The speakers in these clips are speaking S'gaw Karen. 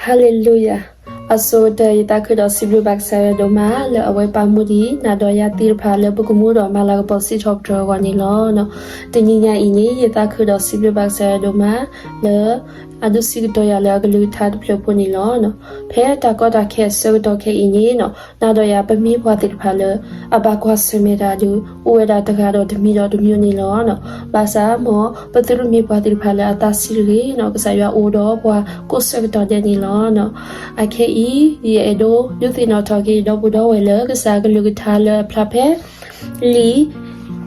ဟါလ့လူယၤ, အဆိကတၢၢ် ယသးခုဒီးစံးဘျုးဘၣ်ကစၢ်ယွၤဒိၣ်မး လၢအဝဲပာ်မူဒံး နၤဒီးယၤသ့ၣ်တဖၣ်လၢပကမူဒီးမၤလၤကပီၤစံးထီၣ်ပတြၢၤအဂီၢ်န့ၣ်လီၤ. တနံၤညါအံၤန့ၣ် ယသးခုဒီးစံးဘျုးဘၣ်ကစၢ်ယွၤဒိၣ်မး လၢအဒုးစံးကတိၤယၤလၢအကလုၢ်ကထါတဖျၢၣ်ဖိန့ၣ်လီၤ. ဖဲတၢ်ကီတၢ်ခဲအဆၢကတီၢ်ခဲအံၤန့ၣ် နၤဒီးယၤပမ့ၢ်ပှၤသ့ၣ်တဖၣ်လၢ အဘၣ်ကွၢ်ဆၢၣ်မဲာ်တၢ်ဒုး အိၣ်ဝဲဒၣ်တဂၤဒီးတမံၤဒီးတမံၤန့ၣ်လီၤ. ဘၣ်ဆၣ်မ်ပသုတမ့ၢ်ပှၤသ့ၣ်တဖၣ်လၢအသးဆံးတဂ့ၤ, ကစၢ်ယွၤအိၣ်ဒီးပှၤကိးဆၢကတီၢ်ဒဲးန့ၣ်လီၤ. အခဲအံၤ ယအဲၣ်ဒိးဒုးသ့ၣ်နီၣ်ထီၣ်က့ၤ ဒီပုၢ်ဒီဝဲၢ်လၢကစၢ်အကလုၢ်ကထါလၢအဖျါဖဲ လံာ်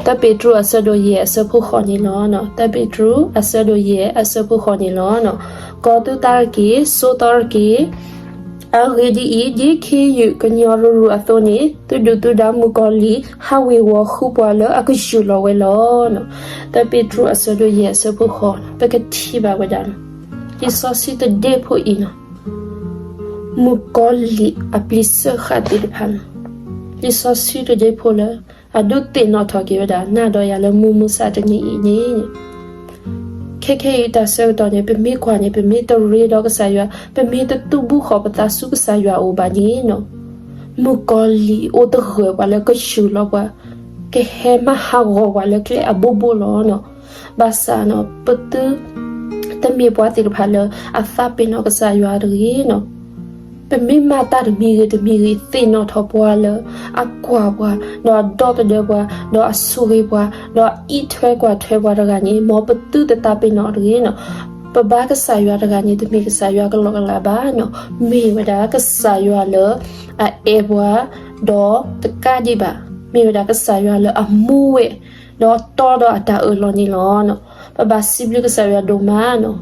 သၢပ့းတရူးအဆၢဒိၣ်ယဲၢ်အဆၢဖိဃိးန့ၣ်လီၤ. သၢပ့းတရူးအဆၢဒိၣ်ယဲၢ်အဆၢဖိဃိးန့ၣ်လီၤ. ကီၤသုသးတက့ၢ်, စိာ်သီတက့ၢ်. အဂ့ၢ်ဒ်အံၤ, ဒ်ခ့ယုၢ်ကညီၤရူၤရူၤအသိးန့ၣ် သုဒုၣ်သုဒါမုၣ်ကီၤလံၢ် ဟးဝ့ၤဝီၤဃုပှၤလၢအကယူၢ်လီၤဝဲလီၤ. သၢပ့းတရူးအဆၢဒိၣ်ယဲၢ်အဆၢဖိဃိး, ပကထံၣ်ဘၣ်ဝဲဒၣ် လံာ်စီဆှံတဒ့ဖိအံၤန့ၣ် မုၣ်ကီၤလံၢ်အပျံၤစၢဃာ်သ့ၣ်တဖၣ်န့ၣ် လံာ်စီဆှံတဒ့ဖိလၢ အဒုးသ့ၣ်နီၣ်ထီၣ်က့ၤဝဲဒၣ် နၤဒီးယၤလၢမုၢ်မဆါတနံၤအံၤန့ၣ် ခဲခဲအံၤတၢ်ဆၢကတီၢ်န့ၣ် ပမ့ၢ်ကွၢ်န့ၣ် ပမ့ၢ်တရ့ဒီးကစၢ်ယွၤ, ပမ့ၢ်တသူၣ်ဘူၣ်ဃီၤပသးဆူကစၢ်ယွၤအအိၣ်ဘၣ်န့ၣ် မုၣ်ကီၤလံၢ်အိၣ်သဂၢၢ်ပှၤလၢကယူၢ်လီၤပှၤ, ကဟဲမၤဟးဂီၤပှၤလၢကျဲအဘိဘိလီၤ. ဘၣ်ဆၣ်န့ၣ် ပသု တမ့ၢ်ပှၤသ့ၣ်တဖၣ်လၢအသးပ့ၤနီၣ်ကစၢ်ယွၤတဂ့ၤန့ၣ် ပမ့ၢ်မၤတၢ်တမံၤဂ့ၤတမံၤဂ့ၤ သ့ၣ်နီၣ်ထီၣ်ပှၤလၢအကွၢ်ပှၤ, ဒီးအဒီသဒၢပှၤ, ဒီးအဆိၣ်ဂ့ၤပှၤ, ဒီးအအံးထွဲကွၢ်ထွဲပှၤတဂၤန့ၣ် မ်ပသုတသးပ့ၤနီၣ်တဂ့ၤန့ၣ်. ပဘါကစၢ်ယွၤတဂၤန့ၣ် တမ့ၢ်ကစၢ်ယွၤကလီကလးဘၣ်န့ၣ်, မ့ၢ်ဝဲဒၣ်ကစၢ်ယွၤလၢအအဲၣ်ပှၤ, ဒီးတကးဒံးဘၣ် မ့ၢ်ဝဲဒၣ်ကစၢ်ယွၤလၢအမူဝဲ ဒီးတီဒီးအတၢ်အၢၣ်လီၤန့ၣ်လီၤ. ပဘၣ်စံးဘျုးကစၢ်ယွၤဒိၣ်မးန့ၣ်,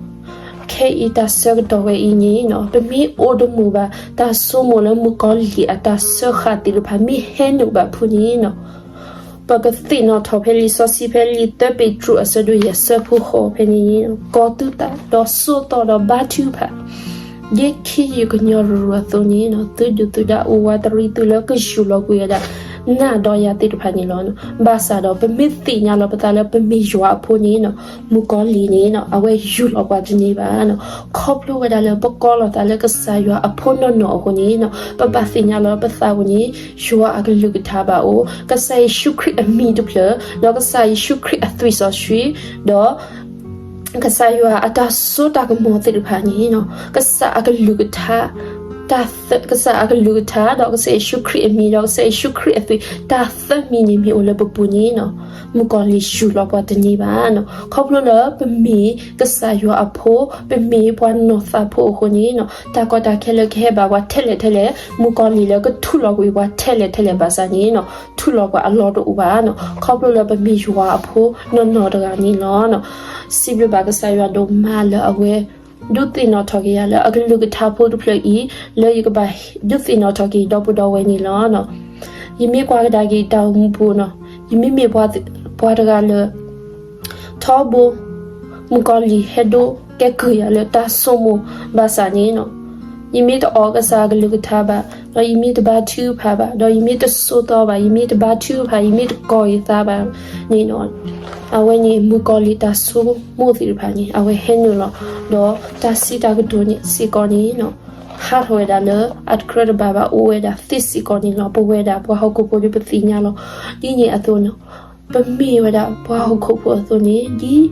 ခဲအံၤတၢ်ဆၢကတီၢ်ဝဲအံၤန့ၣ် ပမ့ၢ်အိၣ်တမုာ်ဘၣ် တၢ်ဆိကမိၣ်လၢမုၣ်ကီၤလံၢ်အတၢ်စၢဃာ်သ့ၣ်တဖၣ် မ့ၢ်ဟဲနုာ်ဘၣ်ဖုန့ၣ် ပကသ့ၣ်နီၣ်ထီၣ်ဖဲလံာ်စီဆှံဖဲလံာ်သၢပ့းတရူး အဆၢဒိၣ်ယဲၢ် အဆၢဖိဃိးဖဲန့ၣ်, ကီၤသုသးဒီးစိာ်သီဒီးဘါထုကဖၣ် ဒ်ခ့ယုၢ်ကညီၤရူၤရူၤအသိးန့ၣ် သုဒုၣ်သုဒါအိၣ်ဝးတရံးသုလၢကယူၢ်လီၤကွံာ်ဝဲဒၣ် နၤဒီးယၤသ့ၣ်တဖၣ်န့ၣ်လီၤ. ဘၣ်ဆၣ်ဒီးပမ့ၢ်သ့ၣ်ညါလီၤပသးလၢပမ့ၢ်ယွၤအဖိန့ၣ် မုၣ်ကီၤလံၢ်န့ၣ် အဝဲယူၢ်လီၤပှၤတန့ၢ်ဘၣ်. ခီဖျိဝဲဒၣ်လၢပကိးလီၤသးလၢကစၢ်ယွၤအဖိနီၢ်နီၢ်အဃိန့ၣ် ပဘၣ်သ့ၣ်ညါလီၤပသးအဃိန့ၣ် ယွၤအကလုၢ်ကထါဘၣ်အိၣ်, ကစၢ်ယ့ၣ်ၡူးခရံာ်အမံၤတဖျၢၣ် ဒီးကစၢ်ယ့ၣ်ၡူးခရံာ်အသွံၣ်စီဆှံ ဒီး ကစၢ်ယွၤအတၢ်စိတၢ်ကမီၤသ့ၣ်တဖၣ်န့ၣ် ကစၢ်အကလုၢ်ကထါ ကစၢ်အကလုၢ်ကထါ ဒီးကစၢ်ယ့ၣ်ၡူးခရံာ်အမံၤ ဒီးကစၢ်ယ့ၣ်ၡူးခရံာ်အသွံၣ် တၢ်သၢမံၤန့ၣ်မ့ၢ်အိၣ်လၢပပူၤန့ၣ် မုၣ်ကီၤလံၢ်ယူၢ်လီၤပှၤတန့ၢ်ဘၣ်. ခီဖျိလၢပမ့ၢ်ကစၢ်ယွၤအဖိ, ပမ့ၢ်ပှၤနီၢ်သးဖိအဃိန့ၣ် တၢ်ကီတၢ်ခဲလၢကဟဲဘၣ်ပှၤထဲလဲၣ်ထဲလဲၣ်, မုၣ်ကီၤလံၢ်လၢကထူၣ်လီၤကွံာ်ပှၤထဲလဲၣ်ထဲလဲၣ်ဘၣ်ဆၣ်န့ၣ် ထူၣ်လီၤပှၤအလီၢ်တအိၣ်ဘၣ်. ခီဖျိလၢပမ့ၢ်ယွၤအဖိနီၢ်နီၢ်တဂၤန့ၣ်လီၤ. စံးဘျုးဘၣ်ကစၢ်ယွၤဒိၣ်မးလၢအဝဲ ဒုးသ့ၣ်နီၣ်ထီၣ်က့ၤယၤလၢအကလုၢ်ကထါဖိတဖျၢၣ်အံၤ လၢယကဘၣ်ဒုးသ့ၣ်နီၣ်ထီၣ်က့ၤဒီပုၢ်ဒီဝဲၢ်န့ၣ်လီၤ. ယမ့ၢ်ကွၢ်ကဒါက့ၤတၢ်အိၣ်မူပူၤန့ၣ် ယမ့မ့ၢ်ပှၤတဂၤလၢ ထီဘိ မုၣ်ကီၤလံၢ်ဟဲဒိကဲကုၢ်ယၤလၢတၢ်ဆိကမိၣ်ဘၣ်ဆၣ်န့ၣ် ယမ့ၢ်တအီၣ်ကစၢ်အကလုၢ်ကထါဘၣ်, ဒီးယမ့ၢ်တဘါထုကဖၣ်ဘၣ်, ဒီးယမ့ၢ်တစိာ်သီဘၣ်, ယမ့ၢ်တဘါထုကဖၣ်, ယမ့ၢ်တကီၢ်ယသးဘၣ်န့ၣ် အဝဲန့ၣ်မုၣ်ကီၤလံၢ်တၢ်ဆိကမိၣ်သ့ၣ်တဖၣ်န့ၣ် အဝဲဟဲနုာ်လီၤ, ဒီးတၢ်စံးတၢ်ကတိၤန့ၣ်စ့ၢ်ကီးန့ၣ် ဟးထီၣ်ဝဲဒၣ်လၢအတကြၢးတဘၣ်ဘၣ် အိၣ်ဝဲဒၣ်သ့စ့ၢ်ကီးန့ၣ်လီၤ. ပဝဲဒၣ်ပှၤဟီၣ်ခိၣ်ဖိဒီးပသ့ၣ်ညါလီၤ. ဒ်န့ၣ်အသိးန့ၣ် ပမ့ၢ်ဝဲဒၣ်ပှၤဟီၣ်ခိၣ်ဖိအသိးန့ၣ် ဒ်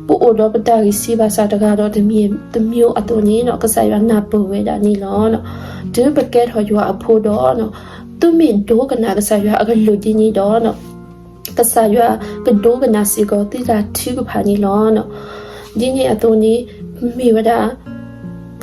ပအိၣ်ဒီးပတၢ်ဂံၢ်စၢ်ဘါစၢ်တဂၤဒီးတမံၤတမံၤအသိးန့ၣ် ကစၢ်ယွၤနၢ်ပၢၢ်ဝဲဒၣ်န့ၣ်လီၤ. တုၤပကဲထီၣ်ယွၤအဖိဒီး သုမ့ၢ်ဒိကနၣ်ကစၢ်ယွၤအကလုၢ်ဒ်န့ၣ်ဒီး ကစၢ်ယွၤကဒိကနၣ်စ့ၢ်ကီးသုတၢ်ထုကဖၣ်န့ၣ်လီၤ. ဒ်န့ၣ်အသိးန့ၣ် ပမ့ၢ်ဝဲဒၣ်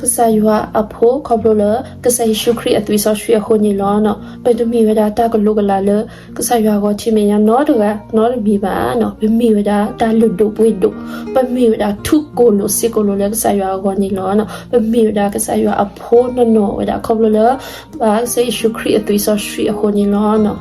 ကစၢ်ယွၤအဖိ ခီဖျိလၢကစၢ်ယ့ၣ်ၡူးခရံာ်အသွံၣ်စီဆှံအဃိန့ၣ်လီၤ. ပတမ့ၢ်ဝဲဒၣ်တၢ်ကလိကလးလၢ ကစၢ်ယွၤအဂီၢ်ထံးမဲာ်ညါနီတဂၤနီတမံၤဘၣ်. ပမ့ၢ်ဝဲဒၣ်တၢ်လုၢ်ဒိၣ်ပှ့ၤဒိၣ်, ပမ့ၢ်ဝဲဒၣ်ထူကိၣ်လိာ်စ့ကိၣ်လိာ်လၢကစၢ်ယွၤအဂီၢ်န့ၣ်လီၤ. ပမ့ၢ်ဝဲဒၣ်ကစၢ်ယွၤအဖိနီၢ်နီၢ်ဝဲဒၣ် ခီဖျိလၢ ဘၣ်ကစၢ်ယ့ၣ်ၡူးခရံာ်အသွံၣ်စီဆှံအဃိန့ၣ်လီၤ.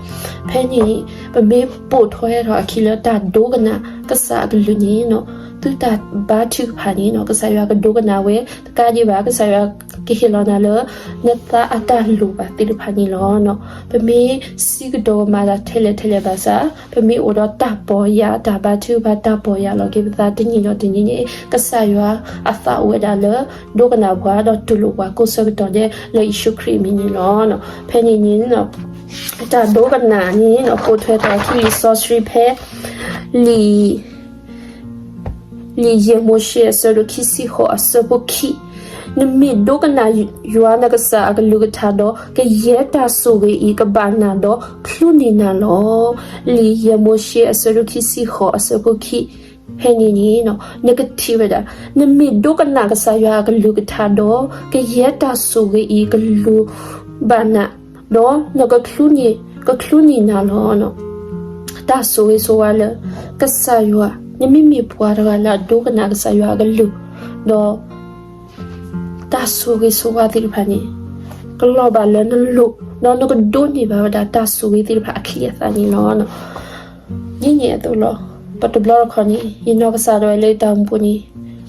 ဖဲန့ၣ် ပမ့ၢ်ပိာ်ထွဲထီၣ်အခံလၢတၢ်ဒိကနၣ်ကစၢ်အကလုၢ်န့ၣ် သုတၢ်ဘါထုကဖၣ်န့ၣ် ကစၢ်ယွၤကဒိကနၣ်ဝဲ တကးဒံးဘၣ် ကစၢ်ယွၤ ကဟ့ၣ်လီၤနၤလၢ နသးအတၢ်လိၣ်ဘၣ်သ့ၣ်တဖၣ်န့ၣ်လီၤ. ပမ့ၢ်စံးကတိၤမၤတၢ်ထဲလဲၣ်ထဲလဲၣ်ဘၣ်ဆၣ်, ပမ့ၢ်အိၣ်ဒီးတၢ်ပီၢ်ယၢ် တၢ်ဘါထုကဖၣ်တၢ်ပီၢ်ယၢ်လီၤက့ၤပသးတနံၤဒီးတနံၤန့ၣ် ကစၢ်ယွၤအသးအိၣ်ဝဲဒၣ်လၢ ဒိကနၣ်ပှၤဒီးတူၢ်လိာ်ပှၤကိးဆၢကတီၢ်ဒဲးလၢယ့ၣ်ၡူးခရံာ်အမံၤန့ၣ်လီၤ. ဖဲန့ၣ်န့ၣ် တၢ်ဒိကနၣ်န့ၣ် ပိာ်ထွဲထီၣ်ခံလံာ်စီဆှံဖဲ လံာ် လံာ်ယဲၢ်မိၤၡ့အဆၢဒိၣ်ခံဆံဃိးအဆၢဖိခံ, နမ့ၢ်ဒိကနၣ်ယွၤနကစၢ်အကလုၢ်ကထါဒီး ကယဲၢ်တၢ်ဆိၣ်ဂ့ၤအံၤကဘၣ်နၤဒီး ချုးန့ၢ်နၤလီၤ. လံာ်ယဲၢ်မိၤၡ့အဆၢဒိၣ်ခံဆံဃိးအဆၢဖိခံ, ဖဲန့ၣ်န့ၣ် နကထံၣ်ဝဲဒၣ် နမ့ၢ်ဒိကနၣ်ကစၢ်ယွၤအကလုၢ်ကထါဒီး ကယဲၢ်တၢ်ဆိၣ်ဂ့ၤအံၤကလူၤဘၣ်နၤ ဒီးနက ကချုးန့ၢ်နၤလီၤ. တၢ်ဆိၣ်ဂ့ၤဆိၣ်ဝါလၢ ကစၢ်ယွၤ နမ့မ့ၢ်ပှၤတဂၤလၢအဒိကနၣ်ကစၢ်ယွၤအကလုၢ်, ဒီး တၢ်ဆိၣ်ဂ့ၤဆိၣ်ဝါသ့ၣ်တဖၣ်န့ၣ် ကလီၤဘၣ်လၢနလိၣ်, ဒီးနကဒိးန့ၢ်ဘၣ်ဝဲဒၣ်တၢ်ဆိၣ်ဂ့ၤသ့ၣ်တဖၣ်အချံအသၣ်န့ၣ်လီၤ. ဒ်န့ၣ်အသိးလီၤ. ပတဘျီတခီၣ်န့ၣ် ယနီၢ်ကစၢ်ဒၣ်ဝဲလၢယတၢ်အိၣ်မူပူၤန့ၣ်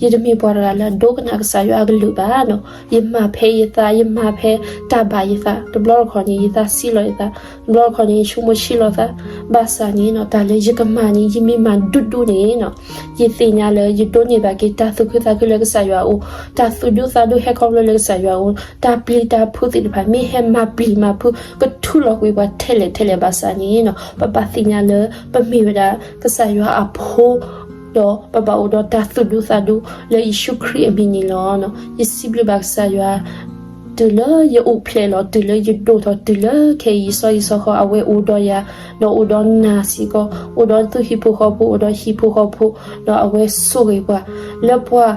ယတမ့ၢ်ပှၤတဂၤလၢအဒိကနၣ်ကစၢ်ယွၤအကလုၢ်ဘၣ်နီၤ. ယမၤဖဲယသး, ယမၤဖဲတၢ်ဘၣ်ယသး, တဘျီတခီၣ်န့ၣ် ယသးဆံးလီၤယသး, တဘျီတခီၣ်န့ၣ် ယဆိကမိၣ်ဆံးလီၤသး, ဘၣ်ဆၣ်န့ၣ်နီၤ တၢ်လၢယကမၤန့ၣ် ယမ့ၢ်မၤဒူဒူန့ၣ်နီၤ ယသ့ၣ်ညါလၢယဒိးန့ၢ်ဘၣ်က့ၤတၢ်သူၣ်ခုသးခုလၢကစၢ်ယွၤအအိၣ်, တၢ်သူၣ်ဒူသးဒူဟဲခီဖျိလၢကစၢ်ယွၤအအိၣ်, တၢ်ပျံၤတၢ်ဖုးသ့ၣ်တဖၣ် မ့ၢ်ဟဲမၤပျံၤမၤဖုး ကထူလီၤကွံာ်ပှၤထဲလဲၣ်ထဲလဲၣ်ဘၣ်ဆၣ်န့ၣ်နီၤ ပဘၣ်သ့ၣ်ညါလၢ ပမ့ၢ်ဝဲဒၣ် ကစၢ်ယွၤအဖိ ဒီးပဘၣ်အိၣ်ဒီးတၢ်သူၣ်ဒူသးဒူလၢယ့ၣ်ၡူးခရံာ်အမံၤန့ၣ်လီၤ. ယစံးဘျုးဘၣ်ကစၢ်ယွၤ တုၤလၢယအိၣ်ဖျဲၣ်လီၤ, တုၤလၢယဒိၣ်ထီၣ်, တုၤလၢခဲအံၤယဆီယဆီဃီ အဝဲအိၣ်ဒီးယၤ, ဒီးအိၣ်ဒီးနၤစ့ၢ်ကီး, အိၣ်ဒီးသူၣ်ဟံၣ်ဖိဃီဖိ, အိၣ်ဒီးဟံၣ်ဖိဃီဖိ, ဒီးအဝဲဆိၣ်ဂ့ၤပှၤ လၢပှၤ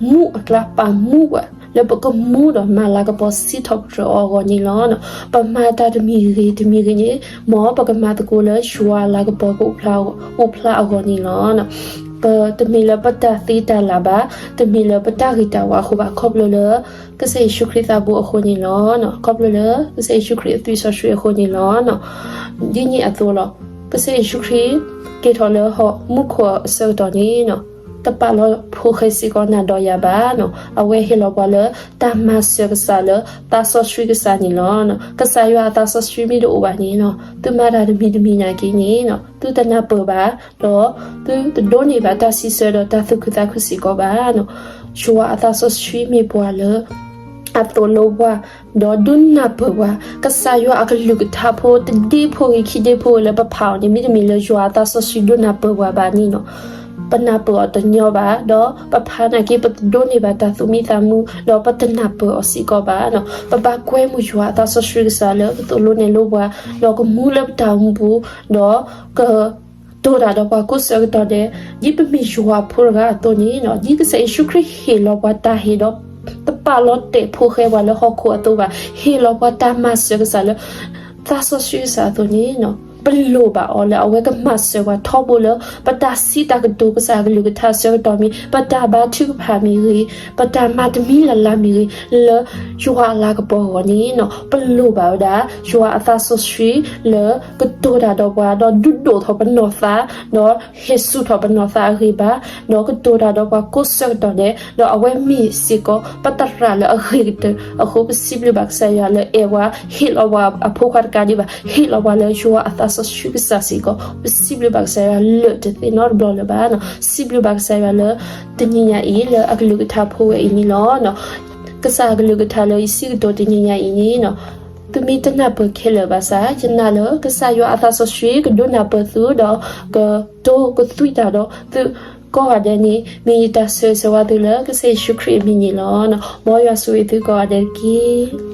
မူအကျါ ပာ်မူပှၤ လၢပကမူဒီးမၤလၤကပီၤစံးထီၣ်ပတြၢၤအီၤအဂီၢ်န့ၣ်လီၤ. ပမၤတၢ်တမံၤဂ့ၤတမံၤဂ့ၤန့ၣ် မ်ပကမၤသကိးလၢယွၤအလၤကပီၤကအိၣ်ဖျါအဂီၢ်န့ၣ်လီၤ. ပတမ့ၢ်လၢပတၢ်သ့တၢ်လၢ်ဘၣ်, တမ့ၢ်လၢပတၢ်ဂ့ၤတၢ်ဝါအဃိဘၣ်, ခီဖျိလၢ ကစၢ်ယ့ၣ်ၡူးခရံာ်သးဘိအဃိန့ၣ်လီၤ. ခီဖျိလၢ ကစၢ်ယ့ၣ်ၡူးခရံာ်အသွံၣ်စီဆှံအဃိန့ၣ်လီၤ. ဒ်န့ၣ်အသိးလီၤ. ကစၢ်ယ့ၣ်ၡူးခရံာ် က့ၤထီၣ်လၢဟီၣ်မူခိၣ်အဆၢကတီၢ်န့ၣ် တပာ်လီၤဖိၣ်ဃဲစ့ၢ်ကီးနၤဒီးယၤဘၣ်နီၤ. အဝဲဟ့ၣ်လီၤပှၤလၢ တၢ်မၤစၢၤကစၢ်လၢ သးစီဆှံကစၢ်န့ၣ်လီၤ. ကစၢ်ယွၤအသးစီဆှံမ့ၢ်တအိၣ်ဘၣ်န့ၣ်နီၤ သုမၤတၢ်တမံၤတမံၤနာ်က့န့ၣ်နီၤ သုတနၢ်ပၢၢ်ဘၣ်, ဒီးသုတဒိးန့ၢ်ဘၣ်တၢ်စံးဆၢဒီးတၢ်သူၣ်ခုသးခုစ့ၢ်ကီးဘၣ်နီၤ. ယွၤအသးစီဆှံမ့ၢ်ပှၤလၢ အသိၣ်လိပှၤ ဒီးဒုးနၢ်ပၢၢ်ပှၤ, ကစၢ်ယွၤအကလုၢ်ကထါဖိတဒ့ဖိဂ့ၤခံဒ့ဖိဂ့ၤလၢပဖးအီၤန့ၣ် မ့တမ့ၢ်လၢယွၤအသးစီဆှံဒုးနၢ်ပၢၢ်ပှၤဘၣ်န့ၣ်နီၤ ပနၢ်ပၢၢ်အီၤတညီဘၣ်, ဒီးပဖးနာ်က့ ပတဒိးန့ၢ်ဘၣ်တၢ်သူၣ်မံသးမုာ်, ဒီးပတနၢ်ပၢၢ်အီၤစ့ၢ်ကီးဘၣ်နီၤ. ပဘၣ်ကွဲမုာ်ယွၤအသးစီဆှံကစၢ်လၢကသိၣ်လိနဲၣ်လိပှၤ, ဒီးကမူလၢပတၢ်အိၣ်မူပူၤ, ဒီးက တိၤတၢ်ဒီးပှၤကိးဆၢကတီၢ်ဒဲး, ဒ်ပမ့ၢ်ယွၤဖိတဂၤအသိးန့ၣ်နီၤ ဒ်ကစၢ်ယ့ၣ်ၡူးခရံာ်ဟ့ၣ်လီၤပှၤတၢ်ဟ့ၣ်ဒီး တပာ်လီၤတဲာ်ဖိၣ်ဃဲပှၤလၢဟီၣ်ခိၣ်အသိးဘၣ်, ဟ့ၣ်လီၤပှၤတၢ်မၤစၢၤကစၢ်လၢ သးစီဆှံကစၢ်အသိးန့ၣ်နီၤ ပလိၣ်ဘၣ်အီၤလၢအဝဲကမၤစၢၤပှၤထီဘိလၢ ပတၢ်စံးတၢ်ကတိၤကစၢ်အကလုၢ်ကထါဆၢကတီၢ်မ့ၢ် ပတၢ်ဘါထုကဖၣ်မ့ၢ်ဂ့ၤ, ပတၢ်မၤတမံၤလၢ်လၢ်မ့ၢ်ဂ့ၤ, လၢယွၤအလၤကပီၤအဂီၢ်န့ၣ်နီၤ ပလိၣ်ဘၣ်ဝဲဒၣ် ယွၤအသးစီဆှံလၢကတိၤတၢ်ဒီးပှၤ ဒီးဒုးဒိၣ်ထီၣ်ပနီၢ်သး ဒီးဟ့ၣ်ဆူၣ်ထီၣ်ပနီၢ်သးအဂ့ၢ်ဘၣ်, ဒီးကတိၤတၢ်ဒီးပှၤကိးဆၢကတီၢ်ဒဲး, ဒီးအဝဲမ့ၢ်စ့ၢ်ကီး ပသရၣ်လၢအဂ့ၤကတၢၢ်အဃိ ပစံးဘျုးဘၣ်ကစၢ်ယွၤလၢအဲၣ်ဝဲ ဟ့ၣ်လီၤပှၤအဖိခွါတကးဒံးဘၣ်, ဟ့ၣ်လီၤပှၤလၢယွၤအသးစီဆှံကစၢ်စ့ၢ်ကီး, ပစံးဘျုးဘၣ်ကစၢ်ယွၤလၢာ်တသ့နီတဘျီလၢၤဘၣ်နီၤ. စံးဘျုးဘၣ်ကစၢ်ယွၤလၢ တနံၤညါအံၤလၢအကလုၢ်ကထါဖိဝဲအံၤန့ၣ်လီၤ. ကစၢ်အကလုၢ်ကထါလၢယစံးကတိၤတနံၤညါအံၤန့ၣ်နီၤ သုမ့ၢ်တနၢ်ပၢၢ်ခဲလၢာ်ဘၣ်ဆၣ် ယနာ်လၢကစၢ်ယွၤအသးစီဆှံကဒိးနၢ်ပၢၢ်သုဒီး ကတိၤကသွံၣ်တၢ်ဒီးသုကိးဂၤဒဲးန့ၣ် မ့ၢ်ယတၢ်ဆၢဂ့ၤဆၢဝါသုလၢကစၢ်ယ့ၣ်ၡူးခရံာ်အမံၤန့ၣ်လီၤ. မ်ယွၤဆိၣ်ဂ့ၤသုကိးဂၤဒဲးတက့ၢ်.